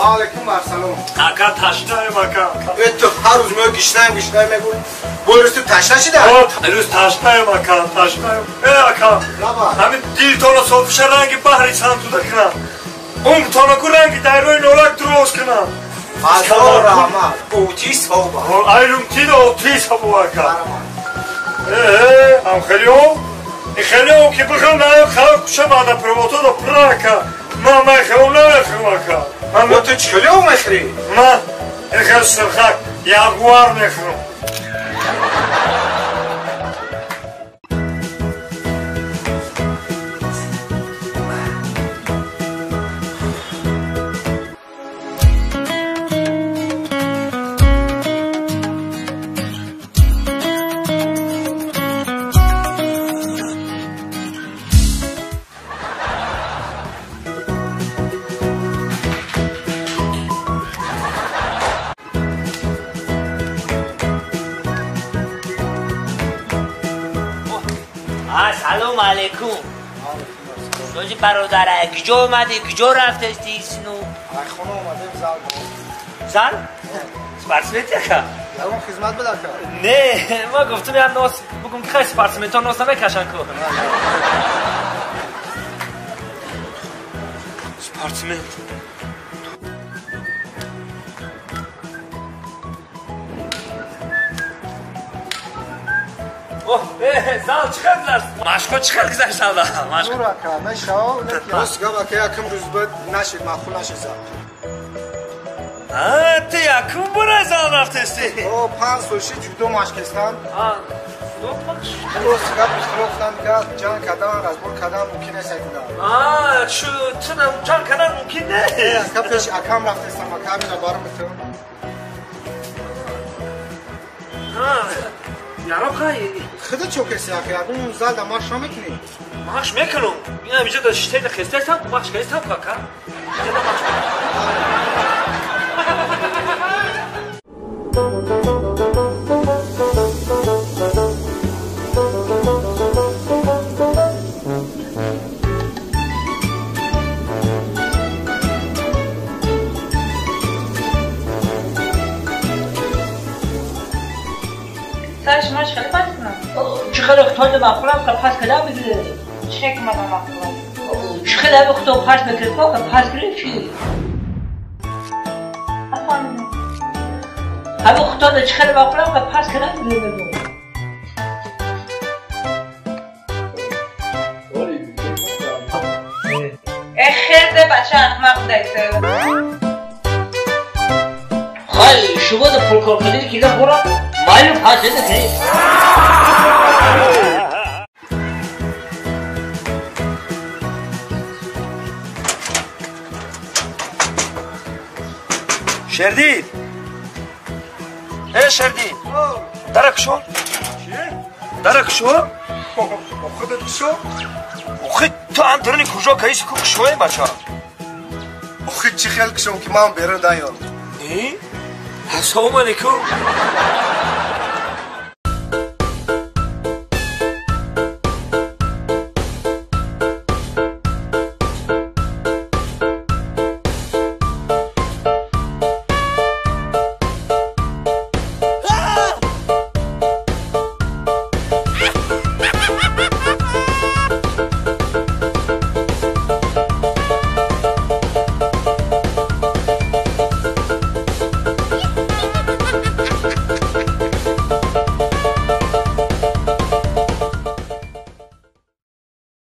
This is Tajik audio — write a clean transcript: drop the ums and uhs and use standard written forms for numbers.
Ва алейкум ассалом. Ака, ташнаем, ака. Ту ҳар рӯз меои, гишнаем, гишнаем мегӯй. Бо рӯз ту ташна шида? Рӯз ташнаем, ака, ташнаем. Э, ака, ҳамин дилтона софиша ранги баҳри сантуда кунам. Умртона ку ранги дарёи Норак дуроз кунам. Ҳазор раҳмат. Отиш соба. Айрумтид отиш сабо, ака. Э, ам хелио? Хелио ки бихам на халқ куша баъда проводҳо пура, ака. Ман мехӯрам, намехӯрам, ака. Ман ту чӣ хелио мехӯрӣ? Ман хел сирхак ягуар мехӯрам. سلام علیکم. دوجی برادر، کجا اومدی؟ کجا رفتی سینو؟ خونه اومدیم زل. زل؟ спортсмен яка؟ ягон хизмат буда ка؟ Не, ма гуфтам я нос бугум ки хай спортсмен нос намекашан ку. Спортсмен. Зал чӣ хел гузашт? Машқҳо чӣ хел гузашт алла? Зур, ака, мешав, рост гап, ака, якум рӯз баъд нашид, маъқул нашид зал. Ту якум бора зал рафтести? О, 5 сол шид ҷудо машқ кестам. Рост гап, ихтироъ кардам, га ҷанг кардан, разбор кардан мумкин нест якуда. Чун ҷанг кардан мумкин нест? Ака, пеш акам рафтестам, ака, ҳамина баром битум. Яроб, хай. Худат чо кеси, ака? Ягон зал да машқ намекунӣ? Машқ мекунам. Ина инҷа да шитена хестестам, машқ кестам, кака. Инҷа машқ. سر شما چه خیلی پس کنم؟ چه خیلی اختاد مخورم که پس کدام میگیره؟ چه که من مخورم؟ چه خیلی هم اختاد پس میگیره که پس گیره چی؟ نفهمیدم. هم اختاد چه خیلی مخورم که پس کدام میگیره میگم. خرده بچه احمق دیده. خیلی شما ده پول کار کردی که خورم معلوم پس ده. Шердин! Э, Шердин! Дара кушо? Дара кушо? Худат кушо? Охи, ту антурни кужо каиси ку кушоем, бача? Охи, чӣ хел кушом, ки ман берун даём? Э? Ассалому алейкум.